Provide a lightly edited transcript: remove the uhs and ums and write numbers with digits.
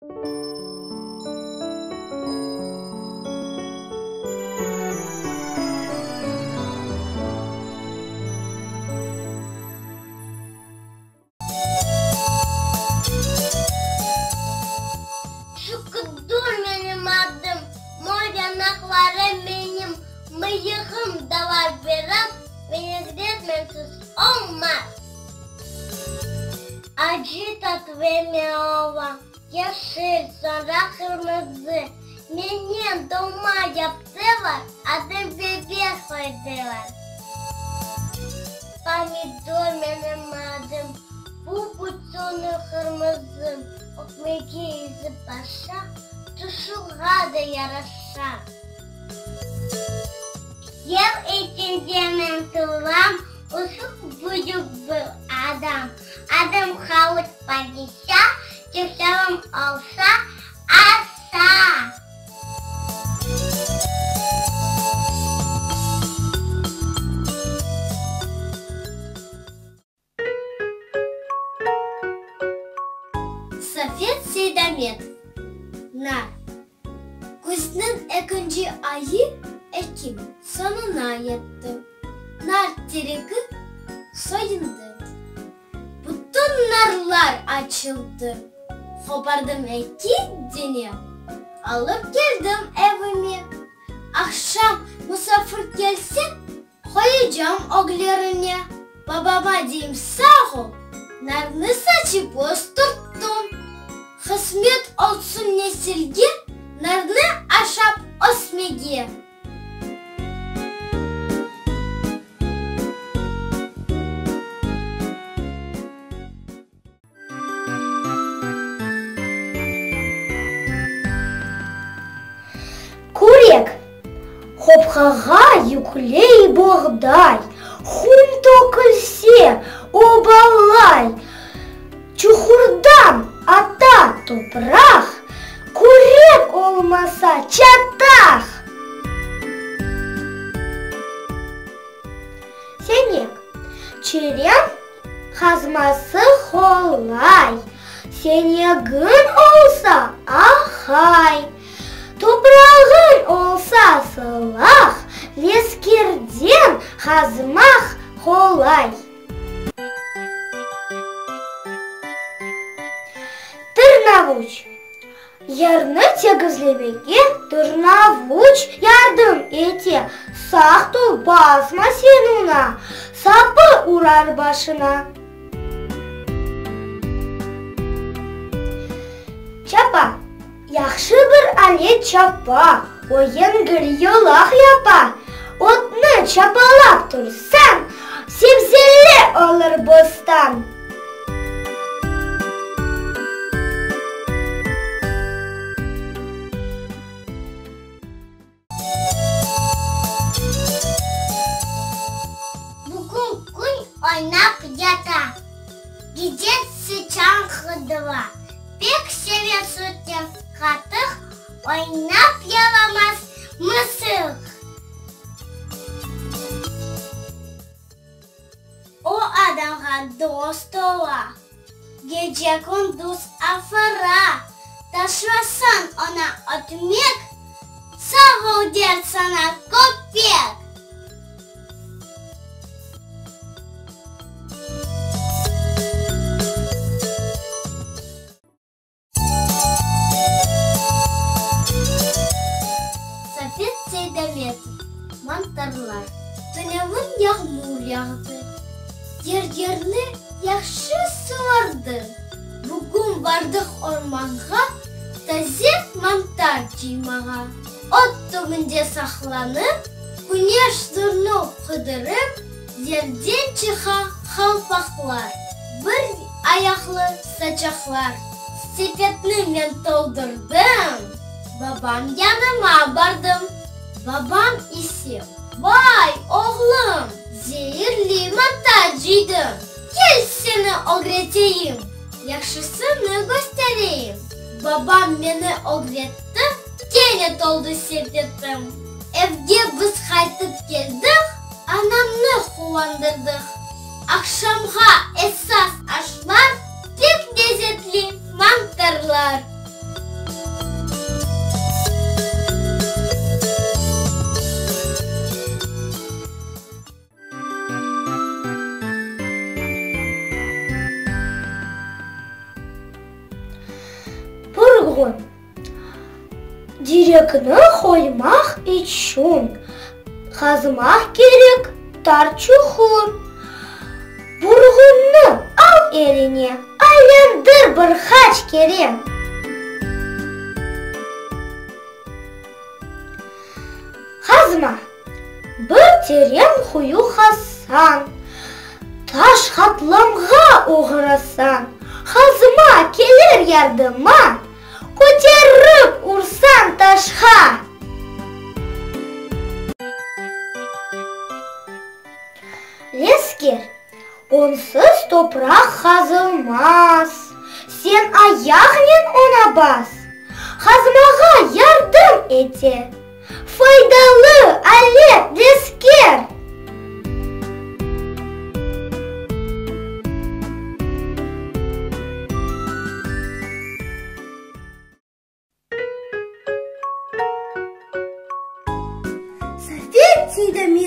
Şükürdir menim adım, mor yanaqlarım menim, mıyığım da var biraz, vinegret mensiz olmaz. Acı tatlı meyva, yeşil, soñra qırmızı, menen dolma yaptılar, adım biber qoydılar. Pomidor menim adım, bu bütüni qırmızı, ötmege ezip aşa, turşuğa da yaraşa. Yer içinde men turam, Usuq büyük bir adam. Adım Haut padişa, Tüşerim olsa, asa. Safet Seydametov, Nar. Küzniñ ekinci ayı, ekim, soñuna yetti. Nar teregi soyundı. Bütün narlar açıldı. Qopardım eki dene, alıp keldim evime. Aqşam musafir kelse, Qoyacam öglerine, babama deyim sağ ol, narnı saçıp östürttim. Qısmet olsun nesilge, narnı aşap ösmege. Kürek, qopqağa yükley boğday, Qum tökülse, obalay. Çuqurdan ata topraq, Kürek olmasa, çataq. Senek, çeren qazması qolay, Senegiñ olsa, ahay, Toprağıñ olsa sılaq, Leskerden qazmaq qolay. Tırnavuç. Yerni tegizlemege tırnavuç yardım ete, Saqt ol, basma sen oña, sapı urar başına. Çapa, yahşı bir alet çapa, o yengil yolaq yapa. Otnı çapalap tursañ, sebzeli olur bostan. Bugün kün oynap yata, gece sıçan qıdıra. Pek seve sütten qatıq, oynap yaramaz mısıq. O adamğa dost ola, gece-kündüz afıra. Taşlasañ oña ötmek, sağ ol der saña köpek. Safet Seydametov, Mantarlar. Tünevin yağmur yağdı, yer-yerni yahşı suvardı. Bugün bardıq ormanğa taze mantar cıymağa. Ot tübünde saqlanıp, küneş nurnu qıdırıp, yerden çıqa qalpaqlar, bir ayaqlı saçaqlar. Sepetni men toldurdım, babam yanıma bardım. Babam ise, Vay, oğlum, zeerli mantar cıydıñ, kel seni ögreteyim, yahşısını köstereyim. Babam meni ögretti, kene toldı sepetim. Evge biz qaytıp keldik, anamnı quvandırdıq. Aqşamğa esas aşlar, pek lezetli mantarlar. Burğun. Direkni qoymaq içün qazmaq kerek tar çuqur. Burğunnı al eline, aylandır bir qaç kere. Qazma. Bir teren quyu qazsañ, Taş qatlamğa oğrasañ, Qazma kelir yardıma, Köterip ursañ taşqa. Lesker, onsız topraq qazılmaz, Sen ayaqnen oña bas, Qazmağa yardım ete. Faydalı alet, lesker! Safet Seydametov.